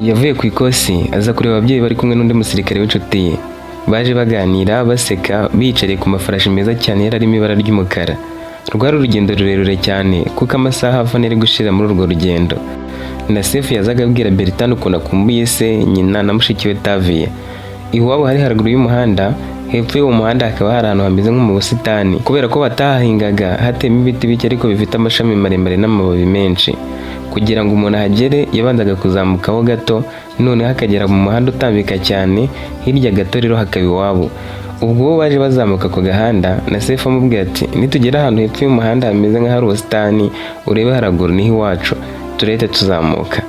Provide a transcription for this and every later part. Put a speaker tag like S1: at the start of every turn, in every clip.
S1: Yavuye ku ikosi aza kureba ababyeyi bari kumwe n'undi musirikare w'inshuti ye. Baje baganira, baseka, biyicariye ku mafarashi meza cyane yari arimo ibara ry'umukara. Rwari urugendo rurerure cyane, kuko amasaha hafi ane ari gushira muri urwo rugendo. Nasefu yazaga abwira Beritani ukuntu akumbuye se, nyina na mushiki we Taviya. Iwabo hari haruguru y'umuhanda, hepfo y'uwo muhanda hakaba hari ahantu hameze nko mu busitani. Kubera ko batahahingaga, hateyemo ibiti bike ariko bifite amashami maremare n'amababi menshi. Kugira ngo umuntu ahagere, yabanzaga kuzamukaho gato, noneho akagera mu muhanda utambika cyane, hirya gato rero hakaba iwabo. Ubwo bo baje bazamuka ku gahanda, Nasefu amubwira ati: "Nitugera ahantu hepfo y'umuhanda hameze nk'ahari ubusitani, urebe haraguru, niho iwacu, turahita tuzamuka."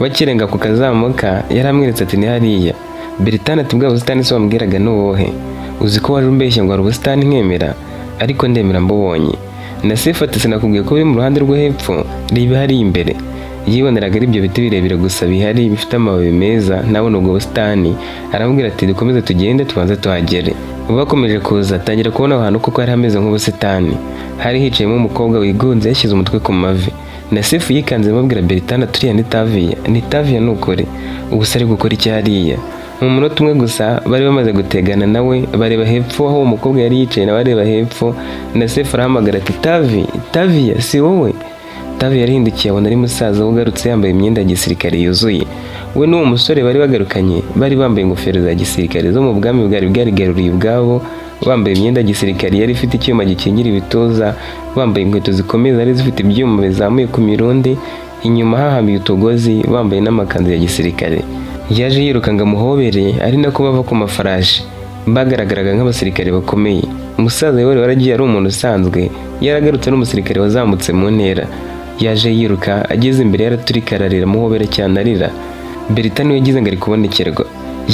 S1: Bakirenga ku kazamuka, yaramweretse ati: "Ni hariya." Beritani ati: "Bwa busitani se wambwiraga ni ubuhe? Uzi ko waje umbeshya ngo hari ubusitani nkemera, ariko ndemera mbubonye." Nasefu ati: "Sinakubwiye ko biri mu ruhande rwo hepfo? Reba hariya imbere." Yiboneraga ari ibyo biti birebire gusa bihari, bifite amababi meza, ntabona ubwo busitani. Aramubwira ati: "Dukomeze tugende, tubanze tuhagere." Bakomeje kuza, atangira kubona aho hantu kuko hari hameze nk'ubusitani. Hari hicayemo umukobwa wigunze, yashyize umutwe ku mavi. Nasefu yikanze amubwira Beritani ati: "Uriya ni Taviya, ni Taviya, ni ukuri. Ubu se ari gukora iki hariya?" Mu munota umwe gusa bari bamaze gutegana nawe, bareba hepfo aho uwo mukobwa yari yicaye, nawe areba hepfo. Nasefu arahamagara ati: "Tavi, Taviya, si wowe?" Tavi yarihindukiye, abona ari musaza we ugarutse, yambaye imyenda ya gisirikare yuzuye. We n'uwo musore bari bagarukanye bari bambaye ingofero za gisirikare zo mu bwami bwari bwarigaruriye ubwabo, bambaye imyenda ya gisirikare yari ifite icyuma gikingira ibituza, bambaye inkweto zikomeye zari zifite ibyuma bizamuye ku mirundi, inyuma hahambiye utugozi, bambaye n'amakanzu ya gisirikare. Yaje yiruka ngo amuhobere, ari nako bava ku mafarashi. Bagaragaraga nk'abasirikare bakomeye. Umusaza we wari waragiye ari umuntu usanzwe, yaragarutse n'umusirikare wazamutse mu ntera. Yaje yiruka, ageze imbere yaraturika ararira, amuhobera cyane arira. Beritani we yagize ngo ari kubonekerwa.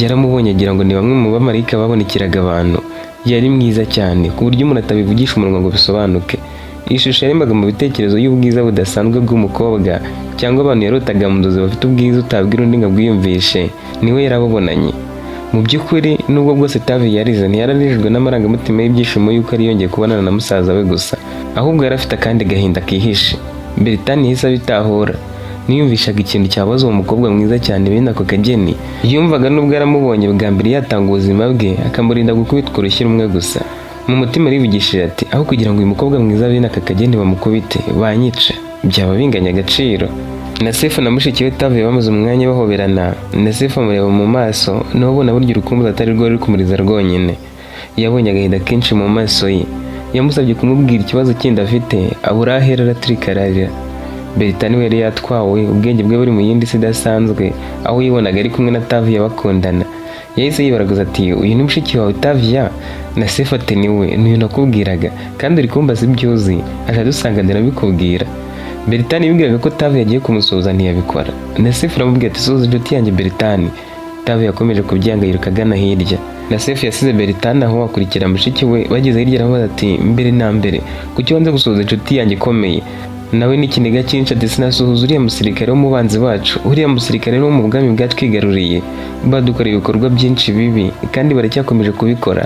S1: Yaramubonye agira ngo ni bamwe mu bamarayika babonekeraga abantu. Yari mwiza cyane ku buryo umuntu atabivugisha umunwa ngo bisobanuke. Ishusho yaremaga mu bitekerezo y'ubwiza budasanzwe bw'umukobwa, cyangwa abantu yarotaga mu nzozi bafite ubwiza utabwira undi ngo abwiyumvishe, niwe yarabubonanye. Mu by'ukuri, nubwo bwose Tavi yarize, ntiyararijwe n'amarangamutima y'ibyishimo y'uko yari yongeye kubonana na musaza we gusa, ahubwo yari afite akandi gahinda kihishe. Beritani yahise abitahura. Niyumvishaga ikintu cyabaza uwo mukobwa mwiza cyane bene ako kageni. Yumvaga nubwo yaramubonye bwa mbere yatanga ubuzima bwe akamurinda gukubitwa urushyi rumwe gusa. Mu mutima arivugishije ati: "Aho kugira ngo uyu mukobwa mwiza bene aka kageni bamukubite, banyica, byaba binganya agaciro." Nasefu na mushiki we Tavi bamaze umwanya bahoberana. Nasefu amureba mu maso, nawe ubona burya urukumbuzi atari rwo ruri kumuriza rwonyine. Yabonye agahinda kenshi mu maso ye. Yamusabye kumubwira ikibazo kindi afite, abura aho ahera, araturika ararira. Beritani we yari yatwawe, ubwenge bwe buri mu yindi si idasanzwe, aho yibonaga ari kumwe na Taviya bakundana. Yahise yibaraguza ati: "Uyu ni mushiki wawe Taviya?" Nasefu ati: "Niwe, n'uyu nakubwiraga, kandi uri kumbaza ibyo uzi, aje adusanganira abikubwira." Beritani yibwiraga ko Tavi yagiye kumusuhuza, ntiyabikora. Nasefu aramubwira ati: "Suhuza inshuti yanjye Beritani." Tavi yakomeje kubyanga, yiruka agana hirya. Nasefu yasize Beritani aho, akurikira mushiki we. Bageze hirya aramubaza ati: "Mbere na mbere, kuki wanze gusuhuza inshuti yanjye ikomeye?" Nawe n'ikiniga cyinshi ati: "Sinasuhuza uriya musirikare wo mu banzi bacu? Uriya musirikare wo mu bwami bwatwigaruriye, badukoreye ibikorwa byinshi bibi kandi baracyakomeje kubikora,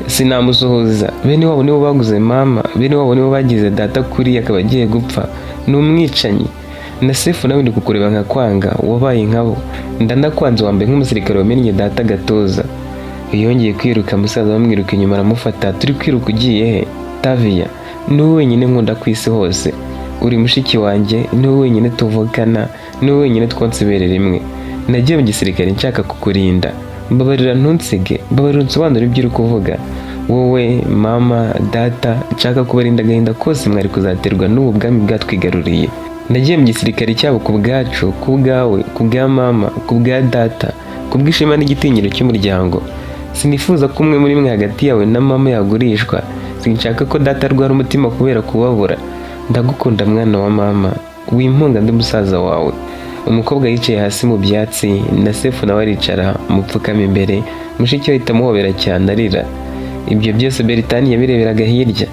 S1: sinamusuhuza. Bene wabo nibo baguze mama, bene wabo nibo bagize data kuriya akaba agiye gupfa, ni umwicanyi." Nasefu nawe: "Ndi kukureba nka kwanga, wabaye nkabo, ndanakwanze, wambaye nk'umusirikare wamennye data agatuza." Yongeye kwiruka, musaza bamwiruka inyuma, aramufata: "Turi kwiruka ugiye he? Taviya, niwe wenyine nkunda ku isi hose. Uri mushiki wanjye, niwe wenyine tuvukana, niwe wenyine twonse ibere rimwe. Nagiye mu gisirikare nshaka kukurinda. Mbabarira ntunsige, mbabarira unsobanure ibyo uri kuvuga. Wowe, mama, data, nshaka kubarinda agahinda kose mwari kuzaterwa n'ubu bwami bwatwigaruriye. Nagiye mu gisirikare cyabo ku bwacu, ku bwawe, ku bwa mama, ku bwa data, ku bw'ishema n'igitinyiro cy'umuryango. Sinifuza ko umwe muri mwe hagati yawe na mama yagurishwa. Sinshaka ko data arwara umutima kubera kubabura. Ndagukunda mwana wa mama, wimpunga, ndi musaza wawe." Umukobwa yicaye hasi mu byatsi, na Sefu nawe aricara amupfukama imbere. Mushiki we ahita amuhobera cyane arira. Ibyo byose Beritani yabireberaga hirya.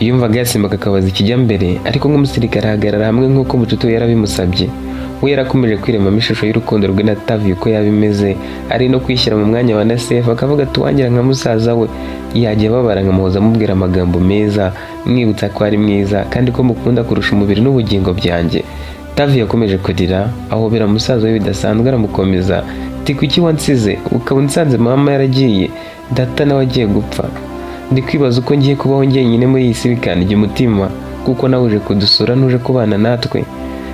S1: Yumvaga yasimbuka akabaza ikijya mbere, ariko nk'umusirikare ahagarara hamwe nk'uko mucuti we yarabimusabye. We yarakomeje kwiremamo ishusho y'urukundo rwe na Tavi uko yaba imeze, ari no kwishyira mu mwanya wa Nasefu, akavuga ati: "Uwangira nka musaza we, yajya ababara nkamuhoza, amubwira amagambo meza, mwibutsa ko ari mwiza kandi ko mukunda kurusha umubiri n'ubugingo byanjye." Tavi yakomeje kurira, ahobera musaza we bidasanzwe, aramukomeza ati: "Kuki wansize ukaba unsanze mama yaragiye, data nawe agiye gupfa? Ndi kwibaza uko ngiye kubaho njyenyine muri iyi si, bikandya umutima, kuko nawe uje kudusura, ntuje kubana natwe.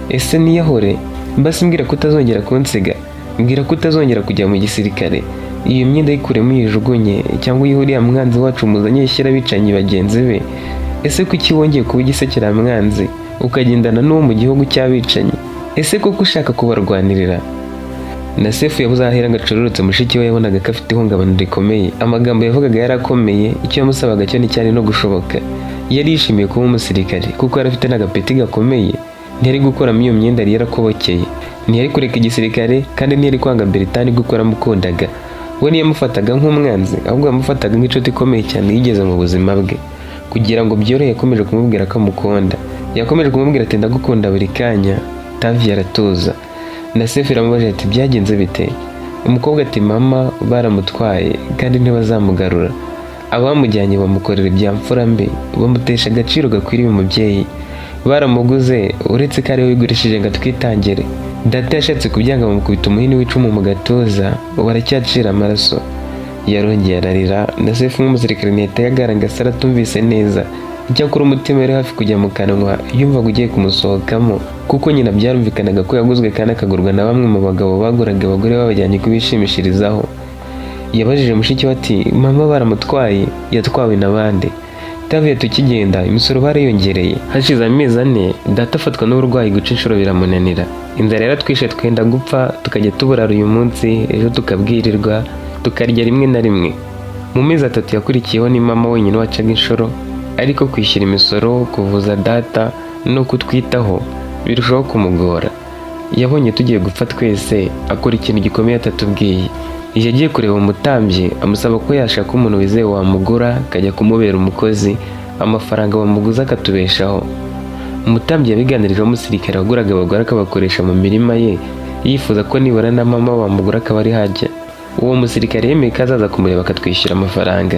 S1: Ese niyahure? Mbese mbwira ko utazongera kunsiga, mbwira ko utazongera kujya mu gisirikare. Iyo myenda yikuremo uyijugunye, cyangwa uyihe uriya mwanzi wacu muzanye yishyira abicanyi bagenzi be. Ese kuki wongeye kuba igisekeramwanzi, ukagendana n'uwo mu gihugu cy'abicanyi? Ese koko ushaka kubarwanirira?" Na Sefu yabuze aho ahera ngo acururutse mushiki we. Yabonaga ko afite ihungabana rikomeye. Amagambo yavugaga yarakomeye, icyo yamusabaga cyo nticyari no gushoboka. Yari yishimiye kuba umusirikare kuko yari afite n'agapeti gakomeye. Ntiyari gukuramo iyo myenda yari yarakobokeye, ntiyari kureka igisirikare, kandi ntiyari kwanga Beritani kuko yaramukundaga. We ntiyamufataga nk'umwanzi, ahubwo yamufataga nk'inshuti ikomeye cyane yigeze mu buzima bwe. Kugira ngo byorohe, yakomeje kumubwira ko amukunda. Yakomeje kumubwira ati: "Ndagukunda" buri kanya. Tavi aratuza. Na Sefu iramubajije ati: "Byagenze bite?" Umukobwa ati: "Mama baramutwaye kandi ntibazamugarura. Abamujyanye bamukorera ibya mfura mbi, bamutesha agaciro gakwiriye umubyeyi. Baramuguze, uretse ko ariwe wigurishije ngo atwitangire. Data yashatse kubyanga, bamukubita umuhini w'icumu mu gatuza, ubu aracyacira amaraso." Yarongeye ararira. Na Sefu nk'umusirikare ntiyahita yagaragaza aratumvise neza. Icyakora umutima yari hafi kujya mu kanwa, yumvaga ugiye kumusohokamo, kuko nyina byarumvikanaga ko yaguzwe kandi akagurwa na bamwe mu bagabo baguraga abagore babajyanye kubishimishirizaho. Yabajije mushiki we ati: "Mama baramutwaye? Yatwawe na bande?" Tavuye tukigenda, imisoro bariyongereye. Hashize amezi 4 data afatwa n'uburwayi, guca inshuro biramunanira. Inzara yaratwishe, twenda gupfa, tukajya tuburara uyu munsi, ejo tukabwirirwa, tukarya rimwe na rimwe. Mu mezi 3 yakurikiyeho ni mama wenyine wacaga inshuro, ariko kwishyura imisoro, kuvuza data no kutwitaho birushaho kumugora. Yabonye tugiye gupfa twese, akora ikintu gikomeye atatubwiye. Yagiye kureba umutambyi, amusaba ko yashaka umuntu wizewe wamugura, akajya kumubera umukozi, amafaranga bamuguza akatubeshaho. Umutambyi yabiganirijeho umusirikare waguraga abagore akabakoresha mu mirima ye, yifuza ko nibura na mama bamugura akaba ari hajya. Uwo musirikare yemeye ko azaza kumureba akatwishyura amafaranga.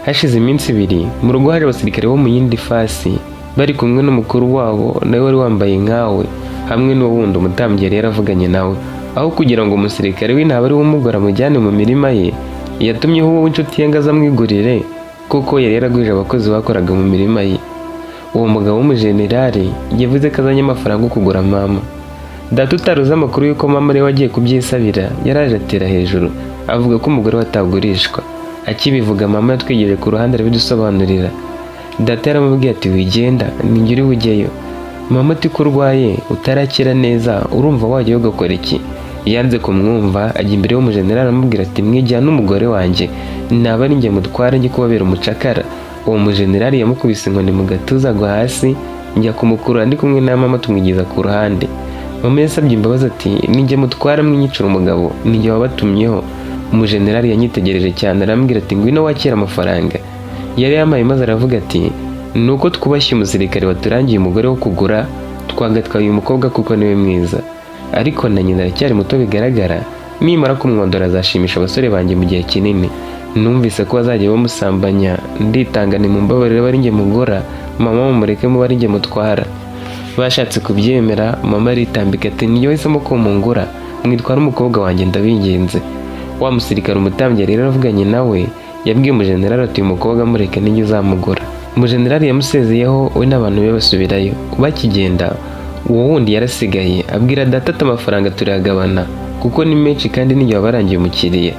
S1: Hashize iminsi 2, mu rugo haje abasirikare bo mu yindi fasi, bari kumwe n'umukuru wabo nawe wari wambaye nkawe, hamwe n'uwo wundi umutambyi yari yaravuganye nawe. Aho kugira ngo umusirikare w'intaba ari we umugora amujyane mu mirima ye, yatumyeho uwo w'inshuti ye ngo aze amwigurire, kuko yari yaragwije abakozi bakoraga mu mirima ye. Uwo mugabo w'umujenerali yavuze ko azanye amafaranga yo kugura mama. Data utaruzi amakuru y'uko mama ariwe wagiye kubyisabira, yaraje atera hejuru avuga ko umugore we atagurishwa. Akibivuga, mama yatwigeje ku ruhande arabidusobanurira. Data yaramubwiye ati: "Wigenda, ninjye uri bujyeyo." Mama ati: "Ko urwaye utarakira neza, urumva wajyayo ugakora iki?" Yanze kumwumva, ajya imbere y'umujenerali aramubwira ati: "Mwijyana n'umugore wanjye, naba ari njye mutwara njye kubabera umucakara." Uwo mujenerali yamukubise inkoni mu gatuza agwa hasi, njya kumukurura ndi kumwe na mama, tumwigeza ku ruhande. Mama yasabye imbabazi ati: "Ninjye mutwara, mwinyicira umugabo, ninjye wabatumyeho." Umujenerali yanyitegereje cyane, arambwira ati: "Ngwino wakire amafaranga." Yari yamaye, maze aravuga ati: "Ni uko twubashye umusirikare waturangiye umugore wo kugura, twagatwaye uyu mukobwa kuko niwe mwiza, ariko na nyina aracyari muto bigaragara. Nimara kumwondora azashimisha abasore banjye mu gihe kinini. Numvise ko bazajya bamusambanya, nditanga. Ni mumbabarire bari njye mugora, mama mumureke mube ari njye mutwara." Bashatse kubyemera, mama aritambika ati: "Niyo wahisemo ko mungura, mwitwara umukobwa wanjye, ndabinginze." Wa musirikare umutambyi rero aravuganye nawe, yabwiye umujenerali ati: "Uyu mukobwa mureke, nijye uzamugura." Umujenerali yamusezeyeho, we n'abantu be basubirayo. Bakigenda, uwo wundi yarasigaye, abwira data ati: "Amafaranga turayagabana kuko ni menshi, kandi n'igihe wabarangiye umukiriya."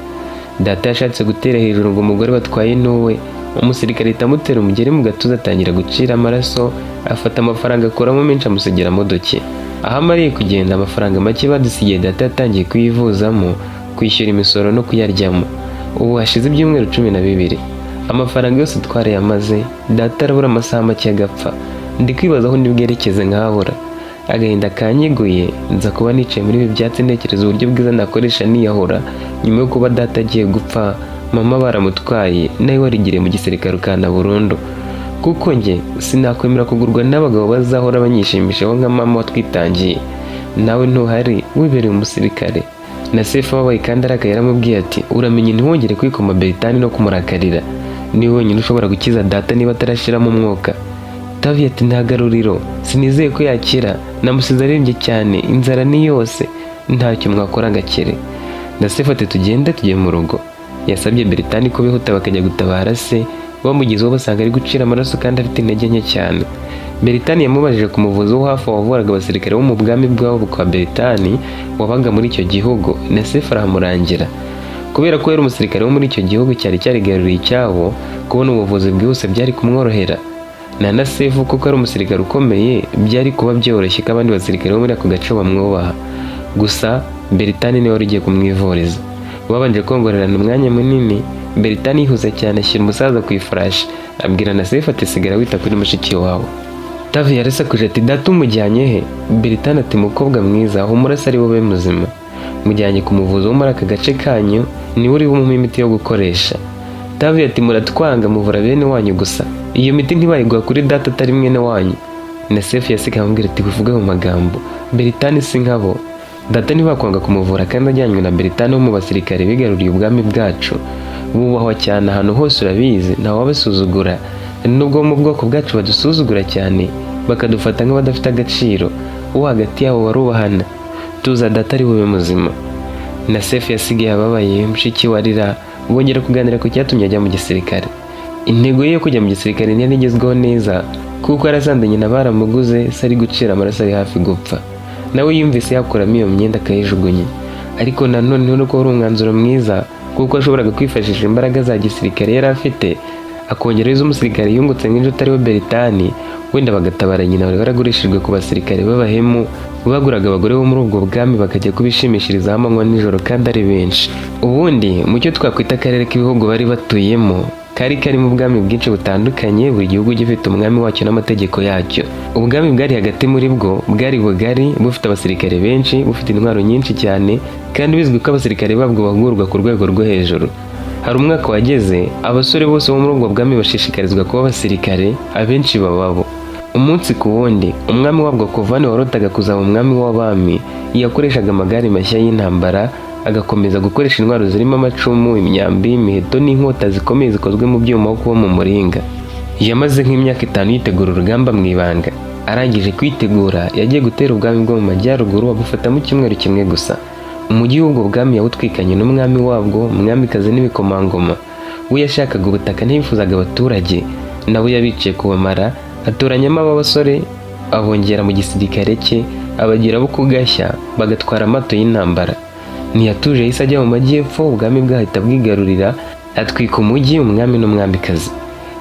S1: Data yashatse gutera hejuru ngo umugore batwaye n'uwe. Umusirikare ahita amutera umugeri mu gatuza, atangira gucira amaraso, afata amafaranga akuramo menshi, amusigiramo duke. Aho amariye kugenda, amafaranga make badusigiye data yatangiye kuyivuzamo, kwishyura imisoro no kuyaryamo. Ubu hashize ibyumweru 12, amafaranga yose twarayamaze. Data arabura amasaha make agapfa. Ndi kwibaza aho ndibwerekeze nkahabura. Agahinda kanyeguye, nza kuba nicaye muri ibi byatsi ntekereza uburyo bwiza nakoresha niyahura nyuma yo kuba data agiye gupfa, mama baramutwaye, nawe warigiriye mu gisirikare ukana burundu, kuko njye sinakwemera kugurwa n'abagabo bazahora banyishimishaho nka mama watwitangiye. Nawe ntuhari, wibereye umusirikare. Na Sefu ababaye kandi arakaye yaramubwiye ati: "Uramenye ntiwongere kwikoma Beritani no kumurakarira. Niwe wenyine ushobora gukiza data niba atarashiramo umwuka." Tavi ati: "Nta garuriro, sinizeye ko yakira, namusize arembye cyane, inzara ni yose, ntacyo mwakora ngo akire." Nasefu ati: "Tugende tujye mu rugo." Yasabye Beritani ko bihuta bakajya gutabara se. Bamugezeho basanga ari gucira amaraso kandi afite intege nke cyane. Beritani yamubajije ku muvuzi wo hafi wavuraga abasirikare bo mu bwami bwabo kwa Beritani wabaga muri icyo gihugu. Nasefu arahamurangira. Kubera ko yari umusirikare wo muri icyo gihugu cyari cyarigaruriye icyabo, kubona ubuvuzi bwihuse byari kumworohera. Na Nasefu kuko ari umusirikare ukomeye, byari kuba byoroshye ko abandi basirikare bo muri ako gace bamwubaha. Gusa Beritani niwe wari ugiye kumwivuriza. Babanje kongorerana umwanya munini. Beritani yihuse cyane ashyira umusaza ku ifarashi, abwira Nasefu ati: "Sigara wita kuri mushiki wawe." Tavi yarasakuje ati: "Data umujyanye he?" Beritani ati: "Mukobwa mwiza, humura, se ari bube muzima. Mujyanye ku muvuzi wo muri aka gace kanyu, niwe uri bumuhe imiti yo gukoresha." Tavi ati: "Muratwanga, muvura bene wanyu gusa. Iyo miti ntibayiguha kuri data atari mwene wanyu." Nasefu yasigaye amubwira ati: "Wivuge mu magambo, Beritani si nkabo. Data ntibakwanga kumuvura kandi ajyanywe na Beritani wo mu basirikare bigaruriye ubwami bwacu. Bubahwa cyane ahantu hose, urabizi, ntawabasuzugura. Nubwo mu bwoko bwacu badusuzugura cyane, bakadufata nk'abadafite agaciro, uwo hagati yabo barubahana. Tuza, data ari bube muzima." Nasefu yasigaye ababaye, mushiki we arira. Bongera kuganira ku cyatumye ajya mu gisirikare. Intego ye yo kujya mu gisirikare ntiyari igezweho neza, kuko yarasanze nyina baramuguze, se ari gucira amaraso, ari hafi gupfa. Nawe yumvise yakuramo iyo myenda akayijugunya, ariko nanone nuko wari umwanzuro mwiza, kuko ashoboraga kwifashisha imbaraga za gisirikare yari afite, akongeraho iz'umusirikare yungutse nk'inshuti ariwe Beritani, wenda bagatabara nyina wari waragurishijwe ku basirikare b'abahemu baguraga abagore bo muri ubwo bwami bakajya kubishimishirizaho amanywa nijoro kandi ari benshi. Ubundi mu cyo twakwita akarere k'ibihugu bari batuyemo kari karimo ubwami bwinshi butandukanye, buri gihugu gifite umwami wacyo n'amategeko yacyo. Ubwami bwari hagati muri bwo bwari bugari, bufite abasirikare benshi, bufite intwaro nyinshi cyane, kandi bizwi ko abasirikare babwo bahugurwa ku rwego rwo hejuru. Hari umwaka wageze abasore bose bo muri ubwo bwami bashishikarizwa kuba abasirikare, abenshi bababo. Umunsi ku wundi, umwami wabwo Kovani warotaga kuzaba umwami w'abami yakoreshaga amagare mashya y'intambara, agakomeza gukoresha intwaro zirimo amacumu, imyambi, imiheto n'inkota zikomeye zikozwe mu byuma aho kuba mu muringa. Yamaze nk'imyaka 5 yitegura urugamba mu ibanga. Arangije kwitegura, yagiye gutera ubwami bwo mu majyaruguru, abufatamo icyumweru kimwe gusa. Umujyi w'ubwo bwami yawutwikanye n'umwami wabwo, umwamikazi n'ibikomangoma. We yashakaga ubutaka, ntiyifuzaga abaturage. Nabo yabiciye kubamara, atoranyamo aba basore, abongera mu gisirikare cye, abagira abo kugashya bagatwara amato y'intambara. Ntiyatuje, yahise ajya mu majyepfo, ubwami bwahita bwigarurira, atwika umujyi, umwami n'umwamikazi.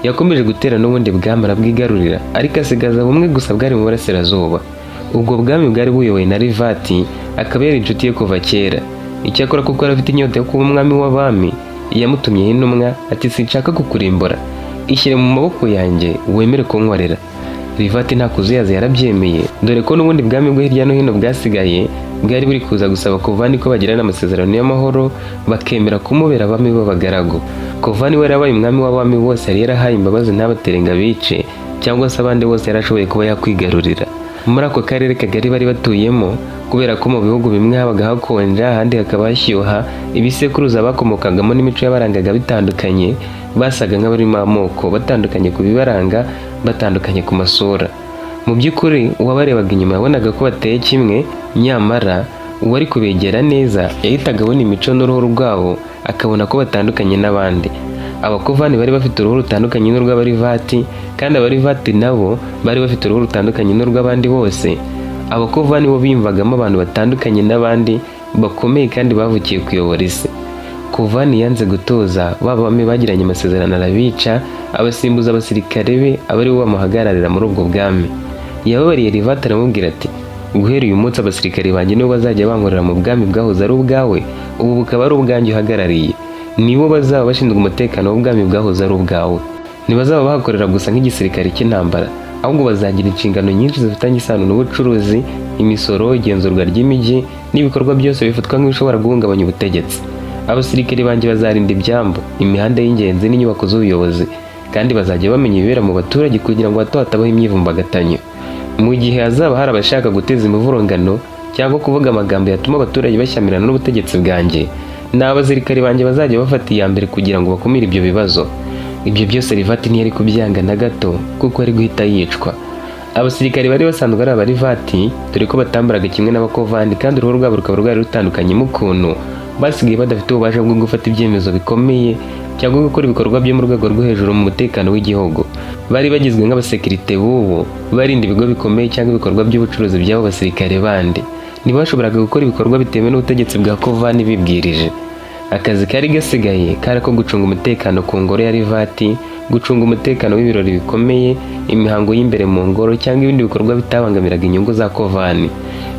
S1: Yakomeje gutera n'ubundi bwami arabwigarurira, ariko asigaza bumwe gusa bwari mu burasirazuba. Ubwo bwami bwari buyobowe na Rivati, akaba yari inshuti ye kuva kera. Icyakora kuko yari afite inyota yo kuba umwami w'abami, yamutumyeho intumwa ati: "Sinshaka kukurimbura, ishyire mu maboko yanjye wemere kunkorera." Rivati nta kuzuyaza yarabyemeye, dore ko n'ubundi bwami bwo hirya no hino bwasigaye bwari buri kuza gusaba Kovani ko bagirana amasezerano y'amahoro, bakemera kumubera abami b'abagaragu. Kovani we yarabaye umwami w'abami bose yari yarahaye imbabazi ntabatere ngo abice, cyangwa se abandi bose yarashoboye kuba yakwigarurira. Muri ako karere kagari bari batuyemo, kubera ko mu bihugu bimwe habaga hakonja ahandi hakaba hashyuha, ibisekuruza bakomokagamo n'imico yabarangaga bitandukanye, basaga nk'abarimo amoko batandukanye ku bibaranga, batandukanye ku masura. Mu by'ukuri uwabarebaga inyuma yabonaga ko bateye kimwe, nyamara uwari kubegera neza yahitaga abona imico n'uruhu rwabo, akabona ko batandukanye n'abandi. Abakovani bari bafite uruhu rutandukanye n'urw'abarivati, kandi abarivati nabo bari bafite uruhu rutandukanye n'urw'abandi bose. Abakovani bo biyumvagamo abantu batandukanye n'abandi, bakomeye kandi bavukiye kuyobora isi. Kovani yanze gutuza ba bami bagiranye amasezerano, arabica, abasimbuza abasirikare be, aba ari bo bamuhagararira muri ubwo bwami. Yababariye Rivati, aramubwira ati: "Guhera uyu munsi abasirikare banjye nibo bazajya bankorera mu bwami bwahoze ari ubwawe, ubu bukaba ari ubwanjye uhagarariye. Nibo bazaba bashinzwe umutekano w'ubwami bwahoze ari ubwawe. Ntibazaba bahakorera gusa nk'igisirikare cy'intambara, ahubwo bazagira inshingano nyinshi zifitanye isano n'ubucuruzi, imisoro, igenzurwa ry'imijyi n'ibikorwa byose bifatwa nk'ibishobora guhungabanya ubutegetsi. Abasirikare banjye bazarinda ibyambu, imihanda y'ingenzi n'inyubako z'ubuyobozi, kandi bazajya bamenya ibibera mu baturage kugira ngo hato hatabaho imyivumbagatanyo. Mu gihe hazaba hari abashaka guteza imivurungano cyangwa kuvuga amagambo yatuma abaturage bashyamirana n'ubutegetsi bwanjye, ni abasirikare banjye bazajya bafata iya mbere kugira ngo bakumire ibyo bibazo." Ibyo byose Rivati ntiyari kubyanga na gato, kuko ari guhita yicwa. Abasirikari bari basanzwe ari Abarivati, dore ko batambaraga kimwe n'Abakovani kandi uruhu rwabo rukaba rwari rutandukanye mu kuntu, basigaye badafite ububasha bwo gufata ibyemezo bikomeye cyangwa gukora ibikorwa byo mu rwego rwo hejuru mu mutekano w'igihugu. Bari bagizwe nk'abasekirite b'ubu, barinda ibigo bikomeye cyangwa ibikorwa by'ubucuruzi by'abo basirikare bandi. Ntibashoboraga gukora ibikorwa bitemewe n'ubutegetsi bwa Kovani bibwirije. Akazi kari gasigaye kari ako gucunga umutekano ku ngoro ya Rivati, gucunga umutekano w'ibirori bikomeye, imihango y'imbere mu ngoro cyangwa ibindi bikorwa bitabangamiraga inyungu za Kovani.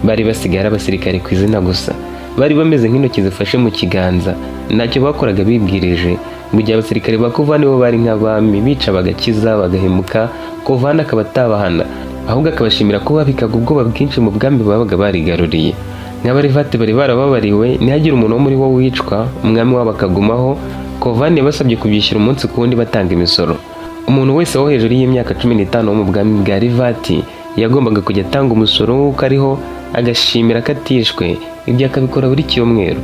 S1: Bari basigaye ari abasirikare ku izina gusa. Bari bameze nk'intoki zifashe mu kiganza, ntacyo bakoraga bibwirije, mu gihe abasirikare ba Kovani bo bari nk'abami, bica bagakiza, bagahemuka, Kovani akaba atabahana, ahubwo akabashimira ko babikaga ubwoba bwinshi mu bwami babaga barigaruriye. Nk'Abarivati bari barababariwe, ntihagire umuntu wo muri bo wicwa, umwami wabo akagumaho. Kovani yabasabye kubyishyura umunsi ku wundi batanga imisoro. Umuntu wese wo hejuru y'imyaka 15 wo mu bwami bwa Rivati yagombaga kujya atanga umusoro w'uko ariho, agashimira ko atishwe, ibyo akabikora buri cyumweru.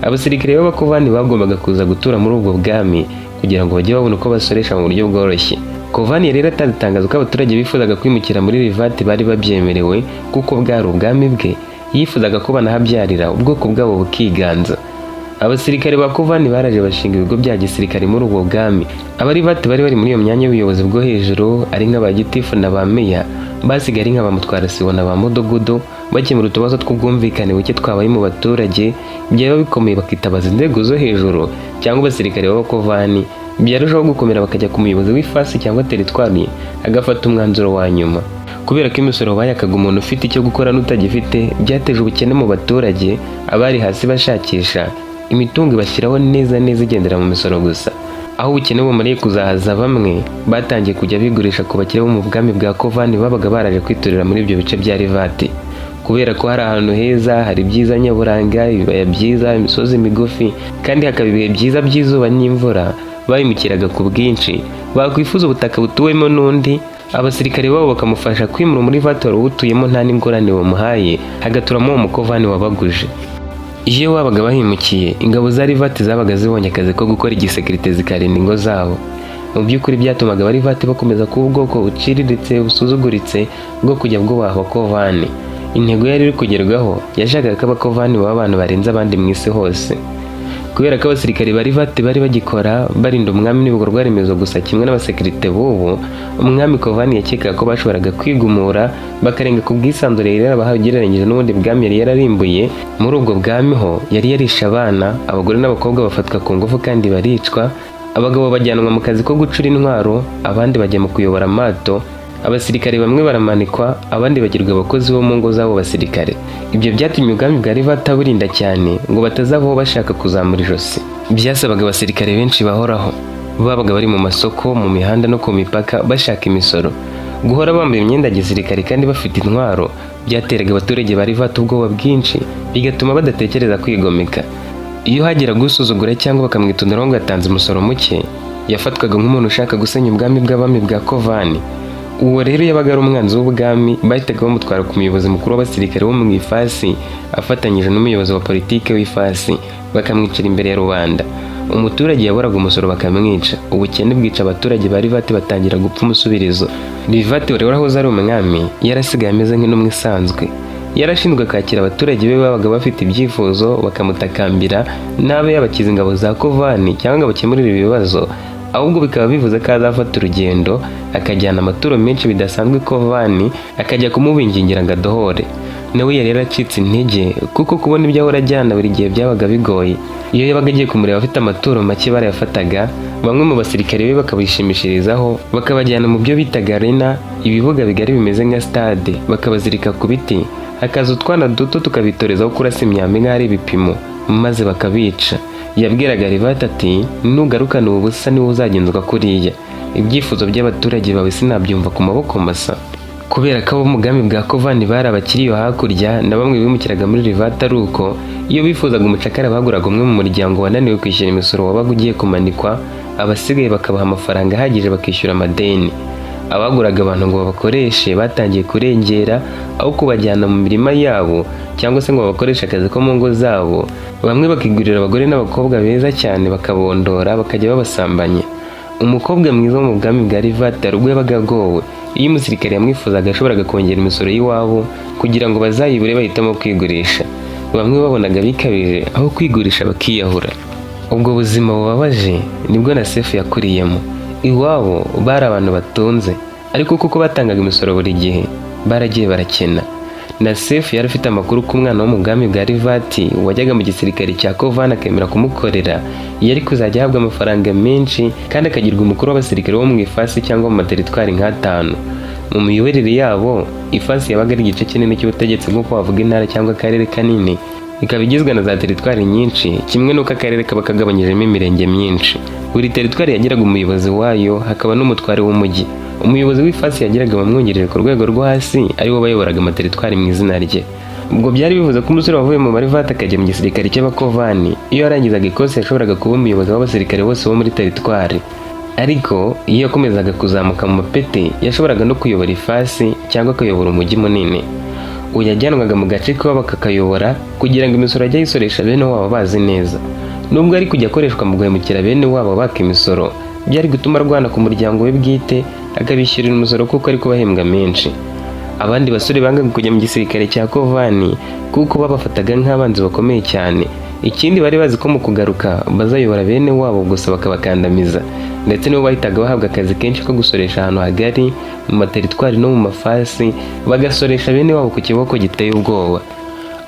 S1: Abasirikare b'Abakovani bagombaga kuza gutura muri ubwo bwami kugira ngo bajye babona uko basoresha mu buryo bworoshye. Kovani yari yaratanze itangazo ko abaturage bifuzaga kwimukira muri Rivati bari babyemerewe, kuko bwari ubwami bwe. Yifuzaga ko banahabyarira, ubwoko bwabo bukiganza. Abasirikare ba Kovani baraje bashinga ibigo bya gisirikare muri ubwo bwami. Abarivati bari bari muri iyo myanya y'ubuyobozi bwo hejuru, ari nk'aba gitifu na ba meya, basigaye ari nka ba mutwarasibo na ba mudugudu, bakemura utubazo tw'ubwumvikane buke twabaye mu baturage. Byaba bikomeye bakitabaza inzego zo hejuru cyangwa abasirikare b'Abakovani, byarushaho gukomera bakajya ku muyobozi w'ifasi cyangwa teritwari, agafata umwanzuro wa nyuma. Kubera ko imisoro bayakaga umuntu ufite icyo gukora n'utagifite, byateje ubukene mu baturage. Abari hasi bashakisha imitungo ibashyiraho neza neza igendera mu misoro gusa. Aho ubukene bumariye kuzahaza bamwe, batangiye kujya bigurisha ku bakire bo mu bwami bwa Kovani babaga baraje kwiturira muri ibyo bice bya Rivati. Kubera ko hari ahantu heza, hari ibyiza nyaburanga, ibibaya byiza, imisozi migufi, kandi hakaba ibihe byiza by'izuba n'imvura, bayimukiraga ku bwinshi. Bakwifuza ubutaka butuwemo n'undi, abasirikare babo bakamufasha kwimura Umurivati wari uwutuyemo nta n'ingorane bamuhaye, hagaturamo uwo Mukovani wabaguje. Iyo babaga bahimukiye, ingabo za Rivati zabaga zibonye akazi ko gukora igisekirite, zikarinda ingo zabo. Mu by'ukuri byatumaga Abarivati bakomeza kuba ubwoko buciriritse, busuzuguritse, bwo kujya bwubaha Abakovani. Intego yari iri kugerwaho, yashakaga ko Abakovani baba abantu barenze abandi mu isi hose. Kubera ko abasirikare ba Rivati bari bagikora barinda umwami n'ibikorwa remezo gusa kimwe n'abasekirite b'ubu, umwami Kovani yakekaga ko bashoboraga kwigumura bakarenga ku bwisanzure yari yarabahawe ugereranyije n'ubundi bwami yari yararimbuye. Muri ubwo bwami ho yari yarishe abana, abagore n'abakobwa bafatwa ku ngufu kandi baricwa, abagabo bajyanwa mu kazi ko gucura intwaro, abandi bajya mu kuyobora amato, abasirikare bamwe baramanikwa, abandi bagirwa abakozi bo mu ngo z'abo basirikare. Ibyo byatumye ubwami bwa Rivata burinda cyane ngo batazavaho bashaka kuzamura ijosi. Byasabaga abasirikare benshi bahoraho, babaga bari mu masoko, mu mihanda no ku mipaka bashaka imisoro. Guhora bambaye imyenda ya gisirikare kandi bafite intwaro byateraga abaturage ba Rivata ubwoba bwinshi, bigatuma badatekereza kwigomeka. Iyo hageraga usuzugura cyangwa bakamwitonderaho ngo yatanze umusoro muke, yafatwaga nk'umuntu ushaka gusenya ubwami bw'abami bwa Kovani. Uwo rero yabaga ari umwanzi w'ubwami, bahitaga bamutwara ku muyobozi mukuru w'abasirikare wo mu ifasi afatanyije n'umuyobozi wa politike w'ifasi, bakamwicira imbere ya rubanda. Umuturage yaboraga umusoro bakamwica. Ubukene bwica abaturage ba Rivati, batangira gupfa umusubirizo. Rivati wari warahoze ari umwami yarasigaye ameze nk'intumwa isanzwe. Yarashinzwe kwakira abaturage be babaga bafite ibyifuzo bakamutakambira, n'abe yabakiza ingabo za Kovani cyangwa ngo abakemurire ibibazo, ahubwo bikaba bivuze ko azafata urugendo akajyana amaturo menshi bidasanzwe Kovani, akajya kumubingingira ngo adohore. Nawe yari yaracitse intege, kuko kubona ibyo ahora ajyana buri gihe byabaga bigoye. Iyo yabaga agiye kumureba afite amaturo make, barayafataga, bamwe mu basirikare be bakabishimishirizaho, bakabajyana mu byo bitaga arena, ibibuga bigari bimeze nka stade, bakabazirika ku biti, hakaza utwana duto tukabitorezaho kurasa imyambi nk'aho ari ibipimo, maze bakabica. Yabwiraga Rivati ati: "Nugarukana ubu busa niwe uzagenzwa kuriya. Ibyifuzo by'abaturage bawe sinabyumva ku maboko masa." Kubera ko abo mu bwami bwa Kovani bari abakiri iyo hakurya, na bamwe bimukiraga muri Rivati ari uko, iyo bifuzaga umucakara baguraga umwe mu muryango wananiwe kwishyura imisoro wabaga ugiye kumanikwa, abasigaye bakabaha amafaranga ahagije bakishyura amadeni. Abaguraga abantu ngo babakoreshe batangiye kurengera, aho kubajyana mu mirima yabo cyangwa se ngo babakoreshe akazi ko mu ngo zabo, bamwe bakigurira abagore n'abakobwa beza cyane, bakabondora, bakajya babasambanya. Umukobwa mwiza wo mu bwami bwa Rivati hari ubwo yabaga agowe. Iyo umusirikare yamwifuzaga, yashoboraga kongera imisoro y'iwabo kugira ngo bazayibure, bahitamo kwigurisha. Bamwe babonaga bikabije, aho kwigurisha bakiyahura. Ubwo buzima bubabaje nibwo Nasefu yakuriyemo. Iwabo bari abantu batunze, ariko kuko batangaga imisoro buri gihe, baragiye barakena. Nasefu yari afite amakuru ko umwana wo mu bwami bwa Rivati wajyaga mu gisirikare cya Kovani akemera kumukorera, yari kuzajya ahabwa amafaranga menshi kandi akagirwa umukuru w'abasirikare bo mu ifasi cyangwa mu materitwari nk'atanu. Mu miyoborere yabo, ifasi yabaga ari igice kinini cy'ubutegetsi, nk'uko wavuga intara cyangwa akarere kanini, ikaba igizwe na za teritwari nyinshi, kimwe n'uko akarere kaba kagabanyijemo imirenge myinshi. Buri teritwari yagiraga umuyobozi wayo, hakaba n'umutware w'umujyi. Umuyobozi w'ifasi yagiraga abamwungirije ku rwego rwo hasi, aribo bayoboraga amateritwari mu izina rye. Ubwo byari bivuze ko umusore wavuye mu Marivati akajya mu gisirikare cy'Abakovani, iyo yarangizaga ikosi yashoboraga kuba umuyobozi w'abasirikare bose bo muri teritwari. Ariko iyo yakomezaga kuzamuka mu mapeti, yashoboraga no kuyobora ifasi cyangwa akayobora umujyi munini. Uyu yajyanwaga mu gace k'iwabo akakayobora kugira ngo imisoro ajye ayisoresha bene wabo bazi neza. Nubwo ari kujya akoreshwa mu guhemukira bene wabo baka imisoro, byari gutuma arwana ku muryango we bwite, akabishyurira umusoro kuko ari kubahembwa menshi. Abandi basore bangaga kujya mu gisirikare cya Kovani kuko babafataga nk'abanzi bakomeye cyane. Ikindi, bari bazi ko mu kugaruka bazayobora bene wabo gusa bakabakandamiza. Ndetse nibo bahitaga bahabwa akazi kenshi ko gusoresha ahantu hagari mu materitwari no mu mafasi, bagasoresha bene wabo ku kiboko giteye ubwoba.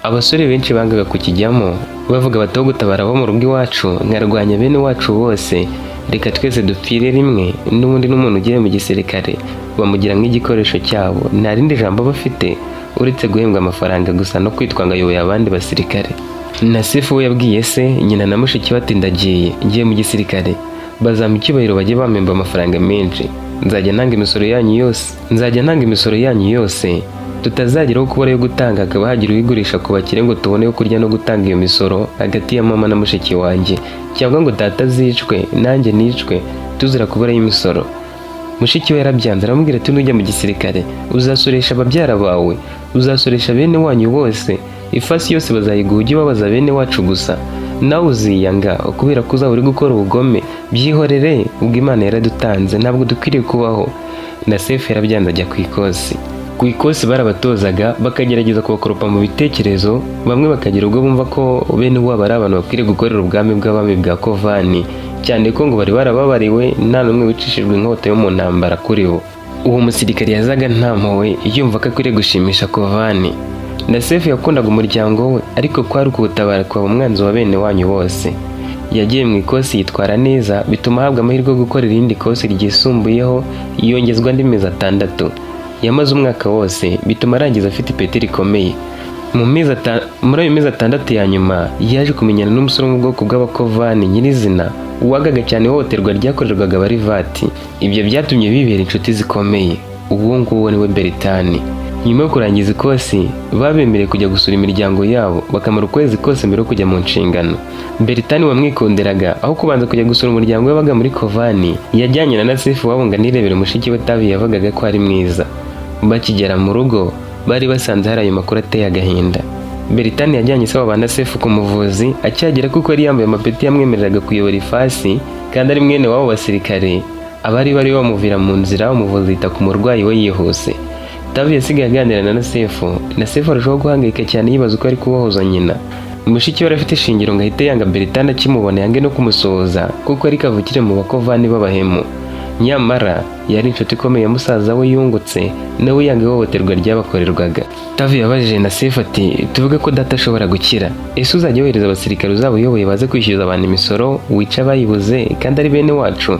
S1: Abasore benshi bangaga kukijyamo, bavuga bati: "Aho gutabara abo mu rugo iwacu nkarwanya bene wacu bose, reka twese dupfire rimwe." N'ubundi n'umuntu ugiye mu gisirikare bamugira nk'igikoresho cyabo, nta rindi jambo aba afite uretse guhembwa amafaranga gusa no kwitwa ngo ayoboye abandi basirikare. Nasifu we yabwiye se, nyina na mushiki we ati: "Ndagiye, ngiye mu gisirikare. Bazampa icyubahiro, bajye bampemba amafaranga menshi. Nzajya ntanga imisoro yanyu yose, nzajya ntanga imisoro yanyu yose, tutazageraho kubura yo gutanga, hakaba hagira uwigurisha ku bakire ngo tubone yo kurya no gutanga iyo misoro hagati ya mama na mushiki wanjye, cyangwa ngo data azicwe nanjye nicwe tuzira kubura y'imisoro." Mushiki we yarabyanze, aramubwira ati: "Nujya mu gisirikare uzasoresha ababyara bawe, uzasoresha bene wanyu bose, ifasi yose bazayiguha ujye ubabaza bene wacu gusa. Nawe uziyanga kubera ko uzaba uri gukora ubugome. Byihorere, ubwo Imana yaradutanze, ntabwo dukwiriye kubaho." Na Sefu yarabyanze, ajya ku ikosi. Ku ikosi barabatozaga, bakagerageza kubakoropa mu bitekerezo, bamwe bakagira ubwo bumva ko bene wabo ari abantu bakwiriye gukorera ubwami bw'abami bwa Kovani, cyane ko ngo bari barababariwe, nta n'umwe wicishijwe inkota yo mu ntambara kuri bo. Uwo musirikare yazaga nta mpuhwe, yumva ko akwiriye gushimisha Kovani. Na Sefu yakundaga umuryango we, ariko kwari ukuwutabara kwa umwanzi wa bene wanyu bose. Yagiye mu ikosi yitwara neza, bituma ahabwa amahirwe yo gukora irindi kosi ryisumbuyeho, yongezwa andi mezi 6. Yamaze umwaka wose, bituma arangiza afite ipeti rikomeye. Muri ayo mezi 6 ya nyuma, yaje kumenyana n'umusore wo mu bwoko bw'Abakovani nyirizina, wagaga cyane ihohoterwa ryakorerwaga Abarivati. Ibyo byatumye bibera inshuti zikomeye. Uwo nguwo niwe Beritani. Nyuma yo kurangiza ikosi, babemereye kujya gusura imiryango yabo, bakamara ukwezi kose mbere yo kujya mu nshingano. Beritani wamwikundiraga, aho kubanza kujya gusura umuryango we wabaga muri Kovani, yajyanye na Nasifu wabo ngo anirebere mushiki we Tavi yavugaga ko ari mwiza. Bakigera mu rugo, bari basanze hari ayo makuru ateye agahinda. Beritani yajyanye se wa Nasefu ku muvuzi. Akihagera, kuko yari yambaye amapeti yamwemereraga kuyobora ifasi kandi ari mwene w'abo basirikare, abari bari bamuvira mu nzira. Umuvuzi yita ku murwayi we yihuse. Tavi yasigaye aganira na Nasefu. Nasefu arushaho guhangayika cyane, yibaza uko ari kubohoza nyina. Mushiki we afite ishingiro ngo ahite yanga Beritani akimubona, yange no kumusuhuza kuko ari kavukire mu Bakovani b'abahemu. Nyamara yari inshuti ikomeye ya musaza we yungutse, nawe yanga ihohoterwa ryabakorerwaga. Tavi yabajije Nasefu ati: "Tuvuge ko data ashobora gukira, ese uzajya wohereza abasirikare uzaba uyoboye baze kwishyuza abantu imisoro, wica abayibuze kandi ari bene wacu?"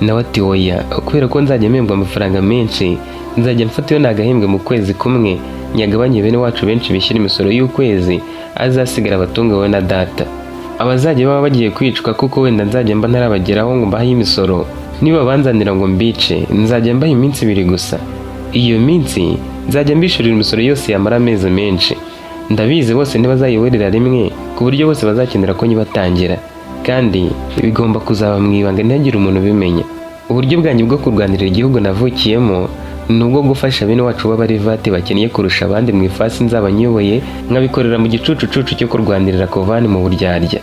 S1: Nawe ati: "Oya, kubera ko nzajya mpembwa amafaranga menshi, nzajya mfata iyo nagahembwe mu kwezi kumwe nyagabanye bene wacu benshi bishyura imisoro y'ukwezi, azasigara abatunga wowe na data. Abazajya baba bagiye kwicwa, kuko wenda nzajya mba ntarabageraho ngo mbahe imisoro, niba banzanira ngo mbice, nzajya mbaha iminsi 2 gusa. Iyo minsi nzajya mbishyurira imisoro yose yamara amezi menshi. Ndabizi bose ntibazayiburira rimwe ku buryo bose bazakenera ko nyibatangira, kandi bigomba kuzaba mu ibanga, ntihagire umuntu ubimenya. Uburyo bwanjye bwo kurwanirira igihugu navukiyemo ni ubwo gufasha bene wacu b'Abarivati bakennye kurusha abandi mu ifasi nzaba nyoboye, nkabikorera mu gicucucucu cyo kurwanirira Kovani mu buryarya."